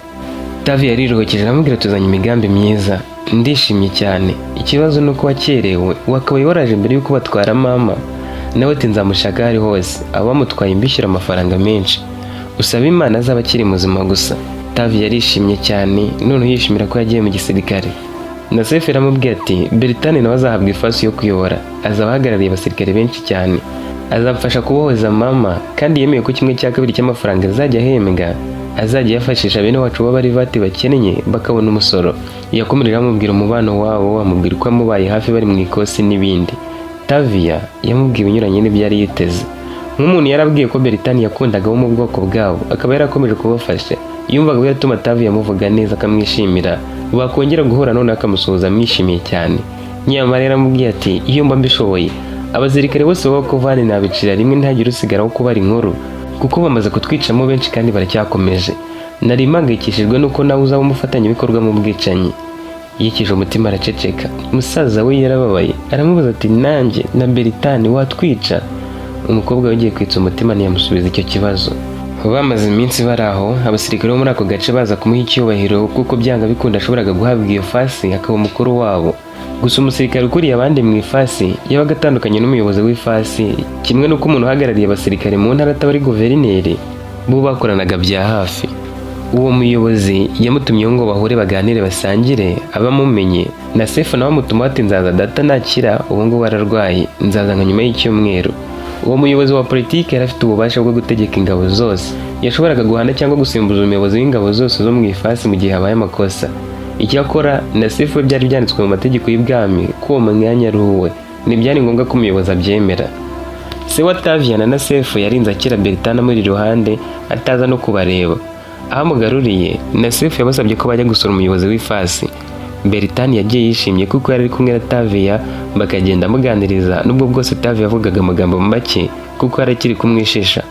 S1: Tavi yariruhukije, aramubwira: "Tuzanye imigambi myiza." Ndishimye cyane. Ikibazo ni uko wakerewe, wakabaye waraje mbere y'uko batwara mama. Nawe ati: "Nzamushaka aho ari hose, abo bamutwaye mbishyura amafaranga menshi, usaba Imana azaba akiri muzima gusa." Tavi yarishimye cyane, noneho yishimira ko yagiye mu gisirikare. Nasefu yaramubwiye ati: "Beritani nawe azahabwa ifasi yo kuyobora, azaba ahagarariye abasirikare benshi cyane, azamfasha kubohoza mama, kandi yemeye ko 1/2 cy'amafaranga azajya ahembwa azajya yafashisha bene wacu b'abarivati bakennye bakabona umusoro." Yakomeje amubwira umubano wabo, amubwira uko yamubaye hafi bari mu ikosi n'ibindi. Taviya yamubwiye ibinyuranye n'ibyo yari yiteze. Nk'umuntu yarabwiye ko Beritani yakundaga abo mu bwoko bwabo, akaba yarakomeje kubafasha, yumvaga biratuma Taviya amuvuga neza, akamwishimira, bakongera guhura none akamusuhuza amwishimiye cyane. Nyamara yaramubwiye ati: "Iyo mba mbishoboye, abasirikare bose b'abakovani nabicira rimwe, ntihagire usigaraho kubara inkuru, kuko bamaze kutwicamo benshi kandi baracyakomeje. Nari mpangayikishijwe nuko nawe uzaba umufatanyabikorwa mu bwicanyi." Yikije umutima araceceka. Musaza we yarababaye, aramubaza ati: "Nanjye na Beritani watwica?" Umukobwa yongeye kwitsa umutima, ntiyamusubiza icyo kibazo. Bamaze iminsi bari aho, abasirikare bo muri ako gace baza kumuha icyubahiro, kuko byanga bikunda ashoboraga guhabwa iyo fasi akaba umukuru wabo. Gusa umusirikare ukuriye abandi mu ifasi yabaga atandukanye n'umuyobozi w'ifasi, kimwe n'uko umuntu uhagarariye abasirikare mu ntara ataba ari guverineri. Bo bakoranaga bya hafi. Uwo muyobozi yamutumyeho ngo bahure, baganire, basangire, abamumenye. Na Sefu nawe amutuma ati: "Nzaza data nakira, ubu ngubu ararwaye, nzaza nka nyuma y'icyumweru." Uwo muyobozi wa politiki yari afite ububasha bwo gutegeka ingabo zose, yashoboraga guhana cyangwa gusimbuza umuyobozi w'ingabo zose zo mu ifasi mu gihe habaye amakosa. Icyakora na Sefu we byari byanditswe mu mategeko y'ibwami ko uwo mwanya ari uwe, ntibyari ngombwa ko umuyobozi abyemera. Se wa Taviya na Sefu yarinze akira Beritana amuri iruhande, ataza no kubareba. Aho amugaruriye, Nasefu yabasabye ko bajya gusura umuyobozi w'ifasi. Beritani yagiye yishimye kuko yari ari kumwe na Taviya, bakagenda amuganiriza, nubwo bwose Taviya yavugaga amagambo make kuko yari akiri kumwishisha.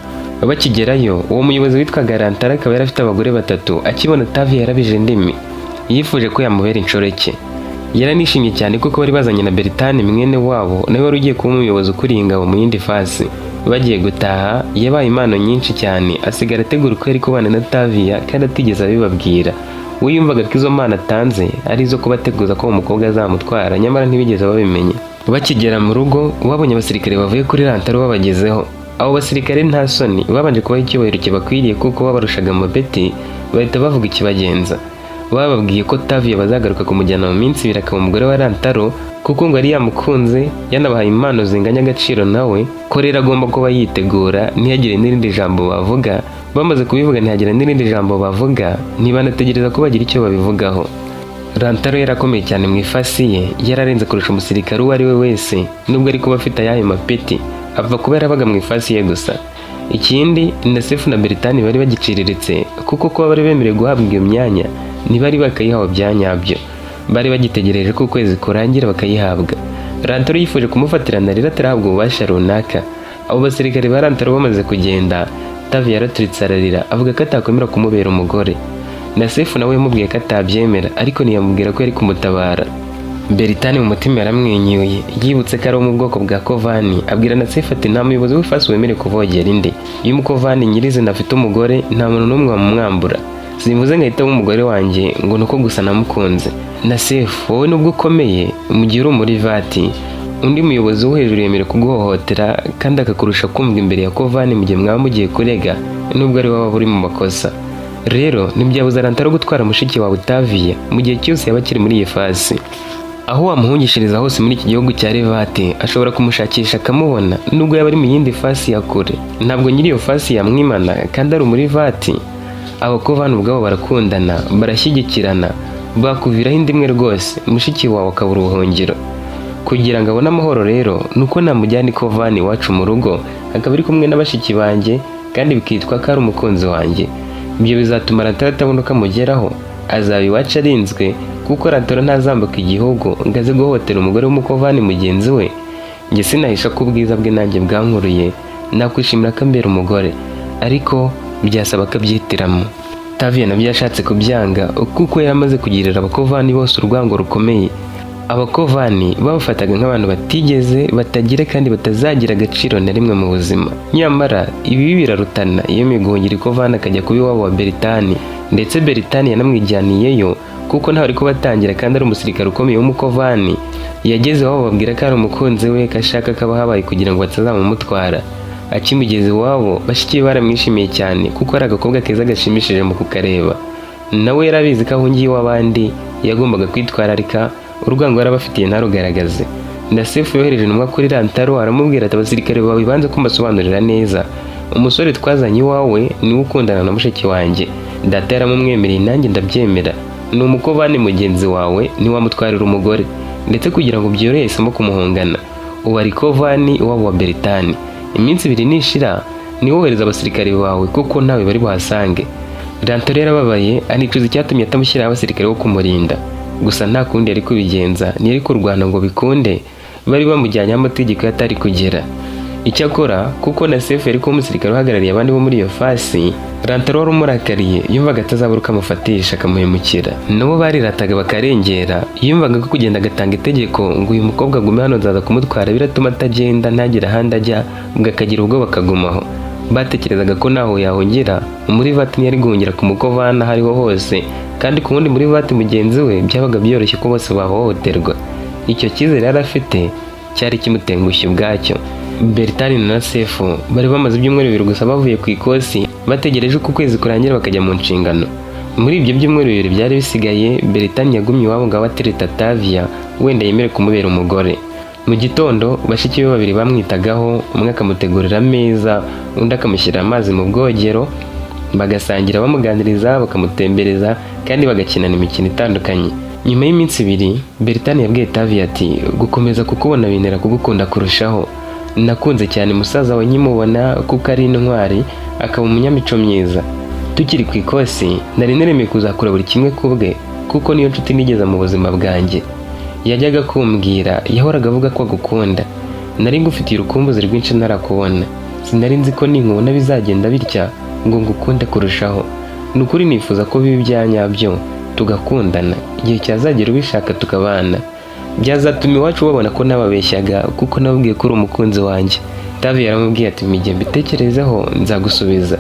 S1: Bakigerayo, uwo muyobozi witwaga Rantara akaba yari afite abagore batatu. Akibona Taviya yarabije indimi, yifuje ko yamubera inshoreke. Yaranishimye cyane kuko bari bazanye na Beritani mwene wabo, nawe wari ugiye kuba umuyobozi ukuriye ingabo mu yindi fasi. Bagiye gutaha, yabaye impano nyinshi cyane, asigara ategura uko yari kubana na Taviya kandi atigeze abibabwira. We yumvaga ko izo mpano atanze ari izo kubateguza ko uwo mukobwa azamutwara, nyamara ntibigeze babimenya. Bakigera mu rugo, babonye abasirikare bavuye kuri Rantaro babagezeho. Abo basirikare nta soni, babanje kubaha icyubahiro kibakwiriye kuko babarushaga amapeti, bahita bavuga ikibagenza. Bababwiye ko Taviya bazagaruka kumujyana mu minsi 2 akaba umugore wa Rantaro, kuko ngo yari yamukunze, yanabahaye impano zinganya agaciro nawe, ko rero agomba kuba yitegura, ntihagire n'irindi jambo bavuga. Bamaze kubivuga, ntihagira n'irindi jambo bavuga, ntibanategereza ko bagira icyo babivugaho. Rantaro yarakomeye cyane mu ifasi ye, yararenze kurusha umusirikare uwo ari we wese, nubwo ari kuba afite ayahe mapeti, apfa kuba yarabaga mu ifasi ye gusa. Ikindi, Nasefu na Beritani bari bagiciriritse, kuko kuba bari bemerewe guhabwa iyo myanya ntibari bakayihawe bya nyabyo, bari bagitegereje ko ukwezi kurangira bakayihabwa. Rantaro yifuje kumufatirana rero atarahabwa ububasha runaka. Abo basirikare ba Rantaro bamaze kugenda, Tavi yaraturitse ararira, avuga ko atakwemera kumubera umugore. Nasefu nawe yamubwiye ko atabyemera, ariko ntiyamubwira ko yari kumutabara. Beritani mu mutima yaramwenyuye, yibutse ko ari uwo mu bwoko bwa Kovani, abwira Nasefu ati: "Nta muyobozi w'ifasi wemerewe kuvogera indi. Iyo umukovani nyirizina afite umugore, nta muntu n'umwe wamumwambura. Simvuze ngo ahitamo umugore wanjye ngo ni uko gusa namukunze. Nasefu, wowe nubwo ukomeye, mu gihe uri muri vati, undi muyobozi wo hejuru yemerewe kuguhohotera kandi akakurusha kumva imbere ya Kovani mu gihe mwaba mugiye kurega, nubwo ari wowe waba uri mu makosa. Rero ntibyabuza Rantaro gutwara mushiki wawe Taviya mu gihe cyose yaba akiri muri iyi fasi. Aho wamuhungishiriza hose muri iki gihugu cya Levate, ashobora kumushakisha akamubona, nubwo yaba ari mu yindi fasi ya kure. Ntabwo nyiri iyo fasi yamwimana kandi ari muri vati. Abakovani ubwabo barakundana, barashyigikirana, bakuviraho indi imwe rwose, mushiki wawe akabura ubuhungiro. Kugira ngo abone amahoro rero, ni uko namujyana ikovani iwacu mu rugo, akaba ari kumwe na bashiki banjye, kandi bikitwa ko ari umukunzi wanjye. Ibyo bizatuma Rantaro atabona uko amugeraho. Azaba iwacu arinzwe, kuko Rantaro ntazambuka igihugu ngo aze guhohotera umugore w'umukovani mugenzi we. Njye sinahisha ko ubwiza bwe nanjye bwankuruye, nakwishimira ko ambera umugore, ariko byasaba ko abyihitiramo." Taviya nabyo yashatse kubyanga, kuko yari amaze kugirira abakovani bose urwango rukomeye. Abakovani babafataga nk'abantu batigeze, batagira kandi batazagira agaciro na rimwe mu buzima. Nyamara ibi birarutana, yemeye guhungira ikovani akajya kuba iwabo wa Beritani, ndetse Beritani yanamwijyaniyeyo. Kuko ntawe ari kubatangira kandi ari umusirikare ukomeye w'umukovani. Yageze iwabo babwira ko ari umukunzi we, ko ashaka ko aba habaye kugira ngo batazamumutwara. Akimugeza iwabo, bashiki be baramwishimiye cyane kuko ari agakobwa keza gashimishije mu kukareba. Nawe yarabizi ko ahungiye iw'abandi, yagombaga kwitwararika, urwango yarabafitiye ntarugaragaze. Nasefu yohereje intumwa kuri Rantaro, aramubwira ati: "Abasirikare bawe banze ko mbasobanurira neza. Umusore twazanye iwawe niwe ukundana na mushiki wanjye. Data yaramumwemereye, nanjye ndabyemera. Ni umukovani mugenzi wawe, ntiwamutwarira umugore." Ndetse kugira ngo byorohe yahisemo kumuhungana. Ubu ari kovani iwabo wa Beritani. Iminsi 2 nishira niwohereza abasirikare bawe, kuko ntawe bari buhasange. Rantaro yarababaye, anicuza icyatumye atamushyiraho abasirikare bo kumurinda. Gusa nta kundi yari kubigenza, ntiyari kurwana ngo bikunde. Bari bamujyanye aho amategeko atari kugera. Icyakora kuko na Sefu yari kuba umusirikare uhagarariye abandi bo muri iyo fasi, Rantaro wari umurakariye yumvaga atazabura uko amufatisha akamuhemukira. Nabo barirataga bakarengera. Yumvaga ko kugenda agatanga itegeko ngo uyu mukobwa agume hano, nzaza kumutwara, biratuma atagenda, ntagire ahandi ajya, ubwo akagira ubwoba akagumaho. Batekerezaga ko ntaho yahungira muri vati, ntiyari guhungira ku mukovana aho ariho hose, kandi ku wundi muri vati mugenzi we byabaga byoroshye ko bose bahohoterwa. Icyo cyizere yari afite cyari kimutengushye ubwacyo. Beritani na Sefu bari bamaze ibyumweru 2 gusa bavuye ku ikosi, bategereje ko ukwezi kurangira bakajya mu nshingano. Muri ibyo byumweru 2 byari bisigaye, Beritani yagumye iwabo ngo abe atereta Taviya, wenda yemere kumubera umugore. Mu gitondo bashiki be babiri bamwitagaho, umwe akamutegurira ameza, undi akamushyirira amazi mu bwogero, bagasangira, bamuganiriza, bakamutembereza kandi bagakinana imikino itandukanye. Nyuma y'iminsi 2, Beritani yabwiye Taviya ati: "Gukomeza kukubona bintera kugukunda kurushaho. Nakunze cyane musaza wawe nkimubona, kuko ari intwari akaba umunyamico myiza. Tukiri ku ikosi nari naremeye kuzakora buri kimwe ku bwe, kuko niyo nshuti nigeze mu buzima bwanjye. Yajyaga kumbwira, yahoraga avuga ko agukunda. Nari ngufitiye urukumbuzi rwinshi ntarakubona. Sinari nzi ko ninkubona bizagenda bitya ngo ngukunde kurushaho. Ni ukuri nifuza ko biba ibya nyabyo, tugakundana, igihe cyazagera ubishaka tukabana. Byazatuma iwacu babona ko nababeshyaga, kuko nababwiye ko uri umukunzi wanjye." Tavi yaramubwiye ati: "Igihe mbitekerezeho nzagusubiza."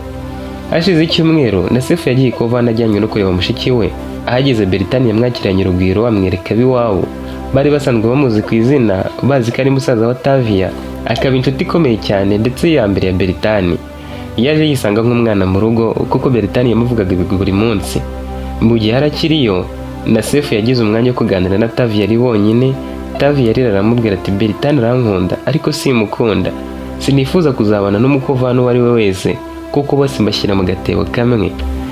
S1: Hashize icyumweru, Nasefu yagiye kovana ajyanywe no kureba mushiki we. Ahageze, Beritani yamwakiranye urugwiro, amwereka ab'iwabo. Bari basanzwe bamuzi ku izina, bazi ko ari musaza wa Taviya, akaba inshuti ikomeye cyane ndetse ya mbere ya Beritani. Yaje yisanga nk'umwana mu rugo, kuko Beritani yamuvugaga ibigwi buri munsi. Mu gihe yari akiriyo, Nasefu yagize umwanya wo kuganira na Taviya ari bonyine. Taviya arira, aramubwira ati: "Beritani arankunda ariko simukunda. Sinifuza kuzabana n'umukovano uwo ari we wese, kuko bose mbashyira mu gatebo kamwe."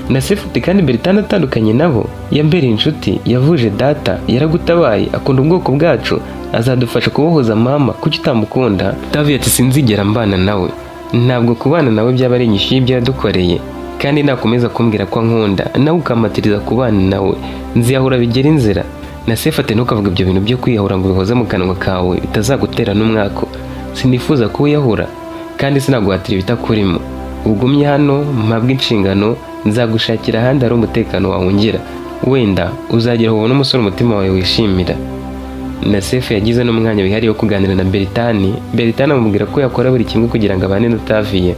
S1: Nasefu ati: "Kandi Beritani atandukanye nabo, yambereye inshuti, yavuje data, yaragutabaye, akunda ubwoko bwacu, azadufasha kubohoza mama. Kuki utamukunda?" Taviya ati: "Sinzigera mbana nawe. Ntabwo kubana nawe byaba ari inyishyu y'ibyo yadukoreye. Kandi nakomeza kumbwira ko ankunda, nawe ukampatiriza kubana nawe, nziyahura bigera inzira." Nasefu ati: "Ntukavuge ibyo bintu byo kwiyahura ngo ubihoze mu kanwa kawe, bitazagutera n'umwaku. Sinifuza kuwiyahura kandi sinaguhatira ibitakurimo. Ugumye hano mpabwe inshingano, nzagushakira ahandi hari umutekano wahungira. Wenda uzagera ubone umusore umutima wawe wishimira." Nasefu yagize n'umwanya wihariye wo kuganira na Beritani. Beritani amubwira ko yakora buri kimwe kugira ngo abane na Taviya.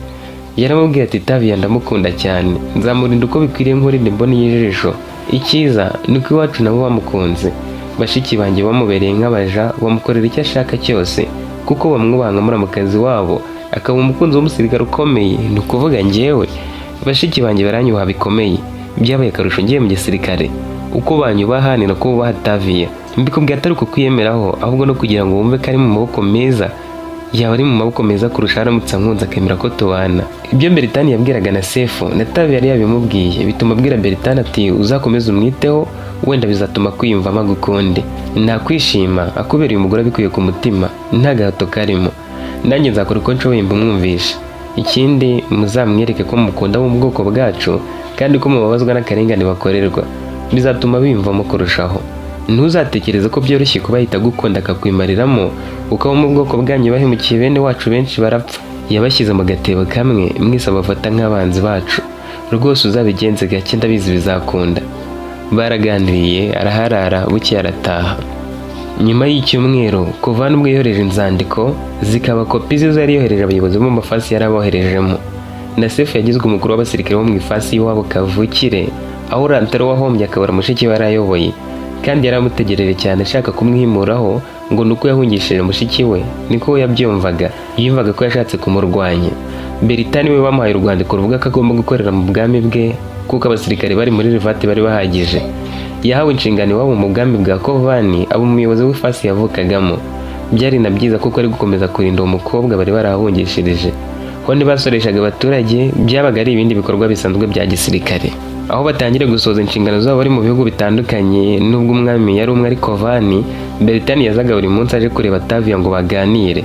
S1: Yaramubwiye ati: "Taviya ndamukunda cyane, nzamurinda uko bikwiriye nkurinde imboni y'ijisho. Icyiza ni uko iwacu nabo bamukunze. Bashiki banjye bamubereye nk'abaja, bamukorera icyo ashaka cyose kuko bamwubaha nka muramukazi wabo, akaba umukunzi w'umusirikare ukomeye, ni ukuvuga njyewe. Bashiki banjye baranyubaha bikomeye, byabaye akarusho ngiye mu gisirikare. Uko banyubaha ni nako bubaha Taviya. Mbikubwiye atari ukukwiyemeraho, ahubwo no kugira ngo wumve ko ari mu maboko meza. Yaba ari mu maboko meza kurusha aramutse ankunze akemera ko tubana." Ibyo Beritani yabwiraga na Sefu na Taviya yari yabimubwiye, bituma abwira Beritani ati: "Uzakomeze umwiteho, wenda bizatuma kwiyumvamo agukunde. Nakwishima akubereye umugore abikuye ku mutima, nta gahato karimo. Nanjye nzakora uko nshoboye mbumwumvisha. Ikindi, muzamwereke ko mukunda bo mu bwoko bwacu kandi ko mubabazwa n'akarengane bakorerwa, bizatuma biyumvamo kurushaho. Ntuzatekereze ko byoroshye kuba ahita agukunda akakwimariramo ukaba mu bwoko bwanyu. Bahemukiye bene wacu benshi barapfa, yabashyize mu gatebo kamwe, mwese abafata nk'abanzi bacu. Rwose uzabigenze gake, ndabizi bizakunda." Baraganiriye, araharara, bukeye arataha. Nyuma y'icyumweru kuva n'ubwo yohereje inzandiko, zikaba kopi zizo yari yohereje abayobozi bo mu mafasi yari aboherejemo, Nasefu yagizwe umukuru w'abasirikare bo mu ifasi y'iwabo kavukire. Aho Rantaro wahombye akabura mushiki we yarayoboye, kandi yaramutegereje cyane ashaka kumwimuraho ngo ni uko yahungishije mushiki we. Niko we yabyumvaga, yumvaga ko yashatse kumurwanya. Beritani we bamuhaye urwandiko ruvuga ko agomba gukorera mu bwami bwe, kuko abasirikare bari muri Rivati bari bahagije. Yahawe inshingano iwabo mu bwami bwa Kovani, aba umuyobozi w'ifasi yavukagamo. Byari na byiza kuko ari gukomeza kurinda uwo mukobwa bari barahungishirije. Ho ntibasoreshaga abaturage, byabaga ari ibindi bikorwa bisanzwe bya gisirikare. Aho batangiriye gusohoza inshingano zabo bari mu bihugu bitandukanye, nubwo umwami yari umwe ari Kovani, Beritani yazaga buri munsi aje kureba Taviya ngo baganire.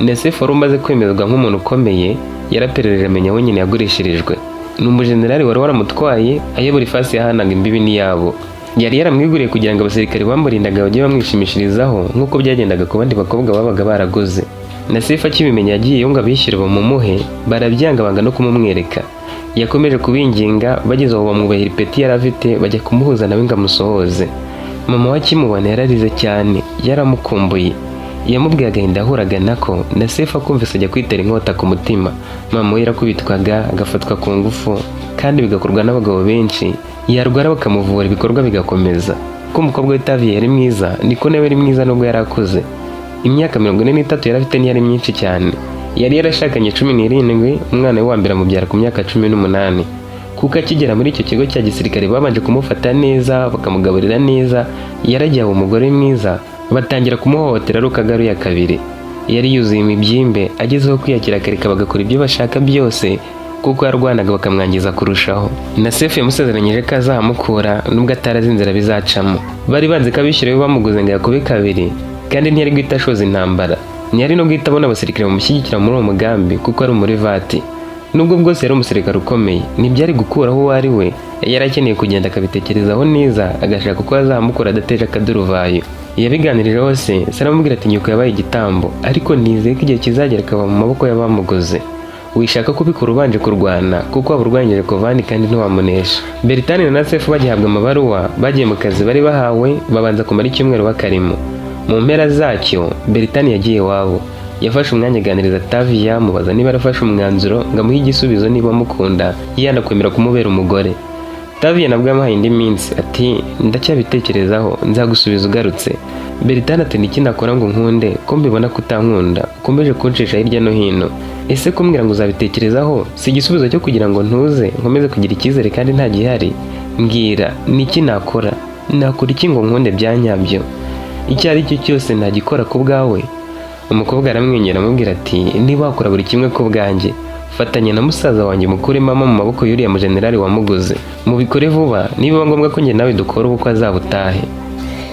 S1: Nesefu wari umaze kwemezwa nk'umuntu ukomeye, yaraperereje amenya aho nyina yagurishirijwe. Ni umujenerali wari waramutwaye ayobora ifasi yahanaga imbibi n'iyabo. Yari yaramwiguriye kugira ngo abasirikare bamurindaga bajye bamwishimishirizaho, nk'uko byagendaga ku bandi bakobwa babaga baraguze. Nasifu akibimenya yagiyeyo ngo abishyure bamumuhe, barabyanga, banga no kumumwereka. Yakomeje kubinginga, bageze aho bamwubahira ipeti yari afite, bajya kumuhuza nawe ngo amusohoze. Mama we akimubona yararize cyane, yaramukumbuye. Yamubwiye agahinda yahuraga nako. Nasefu akumvise ajya kwitera inkota ku mutima. Mama we yarakubitwaga, agafatwa ku ngufu, kandi bigakorwa n'abagabo benshi. Yarwara bakamuvura, ibikorwa bigakomeza. Ko umukobwa we Taviya yari mwiza, niko nawe yari mwiza nubwo yari akuze. Imyaka 43 yari afite ntiyari myinshi cyane. Yari yarashakanye 17, umwana we wa mbere amubyara ku myaka 18. Kuko akigera muri icyo kigo cya gisirikare babanje kumufata neza, bakamugaburira neza, yaragiye aba umugore mwiza, batangira kumuhohotera ari uko agaruye kabiri. Yari yuzuye imibyimbe, agezeho kwiyakira akareka bagakora ibyo bashaka byose, kuko yarwanaga bakamwangiza kurushaho. Nasefu yamusezeranyije ko azahamukura nubwo atarazi inzira bizacamo. Bari banze ko abishyura bamuguze ngo yakube kabiri, kandi ntiyari guhita ashoza intambara, ntiyari no guhita abona abasirikare bamushyigikira muri uwo mugambi, kuko ari umurivati. Nubwo bwose yari umusirikare ukomeye, ntibyari gukuraho uwo ari we. Yari akeneye kugenda akabitekerezaho neza, agashaka uko azahamukura adateje akaduruvayo. Yabiganirije hose se, aramubwira ati: "Nyoko yabaye igitambo, ariko nizeye ko igihe kizagera akaba mu maboko y'abamuguze. Wishaka kubikora ubanje kurwana, kuko waba urwanyije Kovani kandi ntiwamunesha." Beritani na Nasefu bagihabwa amabaruwa, bagiye mu kazi bari bahawe, babanza kumara icyumweru bakarimo. Mu mpera zacyo Beritani yagiye iwabo. Yafashe umwanya aganiriza Taviya, mubaza niba yarafashe umwanzuro ngo amuhe igisubizo, niba amukunda yanakwemera kumubera umugore. Taviya nabwo yamuhaye indi minsi, ati: "Ndacyabitekerezaho, nzagusubiza ugarutse." Beritani ati: "Niki nakora ngo nkunde, ko mbibona ko utankunda, ukomeje kuncisha hirya no hino? Ese kumbwira ngo uzabitekerezaho si igisubizo cyo kugira ngo ntuze nkomeze kugira icyizere kandi nta gihari? Mbwira, niki nakora? Nakora iki ngo nkunde bya nyabyo? Icyo ari cyo cyose nagikora ku bwawe." Umukobwa aramwenyura, amubwira ati: "Niba wakora buri kimwe ku bwanjye, fatanya na musaza wanjye mukure mama mu maboko y'uriya mujenerali wamuguze. Mubikore vuba, niba ngombwa ko njye nawe dukora ubukwe azabutahe."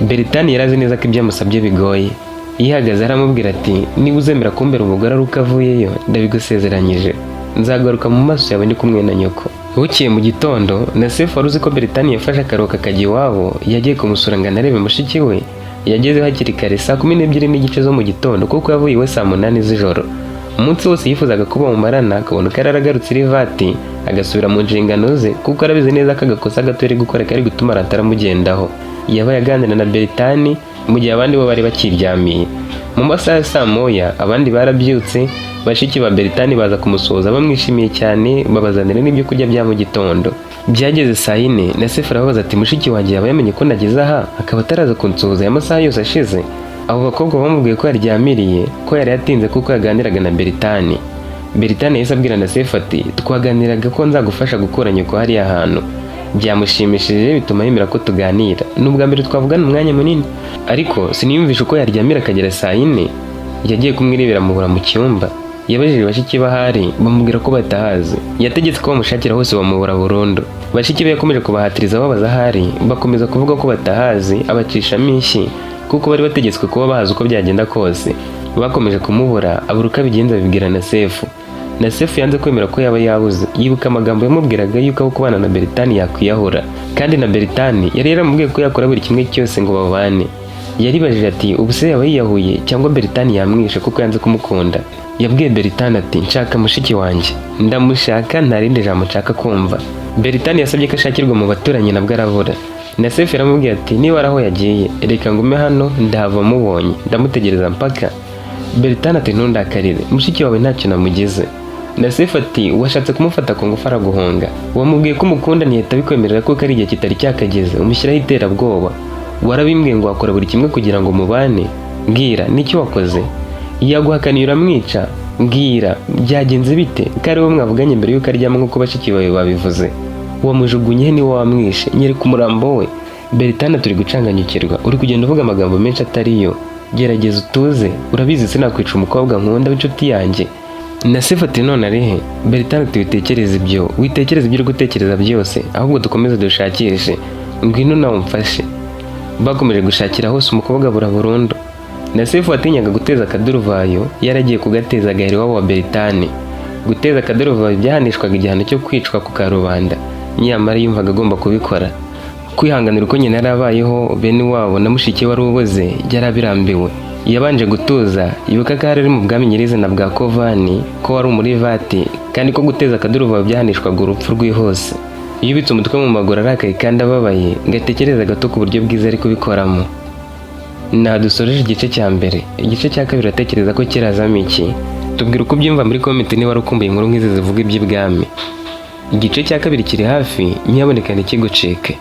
S1: Beritani yari azi neza ko ibyo amusabye bigoye. Yihagaze aramubwira ati: "Niba uzemera kumbera umugore ari uko avuyeyo, ndabigusezeranyije, nzagaruka mu maso yawe ndi kumwe na nyoko." Bukeye mu gitondo, Nasefu wari uzi ko Beritani yafashe akaruhuko akajya iwabo, yagiye kumusura ngo anarebe mushiki we. Yagezeho hakiri kare saa 12:30 zo mu gitondo, kuko yavuye iwe saa 8 z'ijoro. Umunsi wose yifuzaga ko bamumarana, akabona uko yari agarutse irivati agasubira mu nshingano ze, kuko arabizi neza ko agakosa gato yari gukora kari gutuma ataramugendaho. Yabaye aganira na Beritani mu gihe abandi bo bari bakiryamiye. Mu masaha ya saa 1 abandi barabyutse, bashiki ba Beritani baza kumusuhuza bamwishimiye cyane, babazanira n'ibyo kurya bya mu gitondo. Byageze saa 4, na Sefu arababaza ati: "Mushiki wanjye yaba yamenye ko nageze aha akaba ataraza kunsuhuza aya masaha yose ashize?" Abo bakobwa bamubwiye ko yaryamiriye, ko yari yatinze kuko yaganiraga na Beritani. Beritani yahise abwira na Sefu ati: "Twaganiraga ko nzagufasha gukura nyoko hariya hantu. Byamushimishije bituma yemera ko tuganira. Ni ubwa mbere twavugana umwanya munini, ariko siniyumvisha uko yaryamira akagera saa 4." Yagiye kumwirebera amubura mu cyumba. Yabajije bashiki be ahari, bamubwira ko batahazi. Yategetse ko bamushakira hose, bamubura burundu. Bashiki be yakomeje kubahatiriza babaza ahari, bakomeza kuvuga ko batahazi, abacishamo inshyi kuko bari bategetswe kuba bahazi uko byagenda kose. Bakomeje kumubura, abura uko abigenza, abibwira na Sefu. Na Sefu yanze kwemera ko yaba yabuze. Yibuka amagambo yamubwiraga yuko aho kubana na Beritani yakwiyahura, kandi na Beritani yari yaramubwiye ko yakora buri kimwe cyose ngo babane. Yaribajije ati: "Ubu se yaba yiyahuye cyangwa Beritani yamwishe kuko yanze kumukunda?" Yabwiye Beritani ati: "Nshaka mushiki wanjye, ndamushaka, nta rindi jambo nshaka kumva." Beritani yasabye ko ashakirwa mu baturanyi, nabwo arabura. Na Sefu yaramubwiye ati: "Niba ari aho yagiye, reka ngume hano, ndahava mubonye, ndamutegereza mpaka." Beritani ati: "Ntundakarire, mushiki wawe ntacyo namugize." Nasefu ati: "Washatse kumufata ku ngufu araguhunga, wamubwiye ko umukunda ntiyahita abikwemerera kuko ari igihe kitari cyakageze, umushyiraho iterabwoba. Warabimbwiye ngo wakora buri kimwe kugira ngo mubane. Mbwira n'icyo wakoze. Yaguhakaniye uramwica. Mbwira byagenze bite, ko ari wowe mwavuganye mbere y'uko aryama nk'uko bashiki bawe babivuze? Wamujugunye he? Niwe wamwishe? Nyereka umurambo we." "Beritana, turi gucanganyukirwa, uri kugenda uvuga amagambo menshi atariyo. Gerageza utuze, urabizi sinakwica umukobwa nkunda w'inshuti yanjye." Nasefu ati: "None ari he?" Beritana ati: "Witekereze ibyo, witekereze ibyo uri gutekereza byose, ahubwo dukomeze dushakishe. Ngwino nawe umfashe." Bakomeje gushakira hose, umukobwa abura burundu. Nasefu watinyaga guteza akaduruvayo yaragiye kugateza agahera iwabo wa Beritani. Guteza akaduruvayo byahanishwaga igihano cyo kwicwa ku karubanda, nyamara yumvaga agomba kubikora. Kwihanganira uko nyina yari abayeho, bene wabo na mushiki we wari ubuze, yari abirambiwe. Yabanje gutuza, yibuka ko ari mu bwami nyirizina bwa Kovani, ko wari umurivati, kandi ko guteza akaduruvayo byahanishwaga urupfu rwihuse. Yubitse umutwe mu maguru arakaye kandi ababaye, ngo atekereze gato ku buryo bwiza ari kubikoramo. Naha dusoreje igice cya mbere. Igice cya kabiri uratekereza ko kirazamo iki? Tubwira uko ubyumva muri comment niba wari ukumbuye inkuru nk'izi zivuga iby'ibwami. Igice cya kabiri kiri hafi, nyaboneka ntikigucike.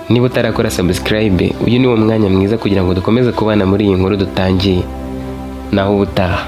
S1: Niba utarakora subscribe, uyu ni wo mwanya mwiza kugira ngo dukomeze kubana muri iyi nkuru dutangiye. Naho ubutaha.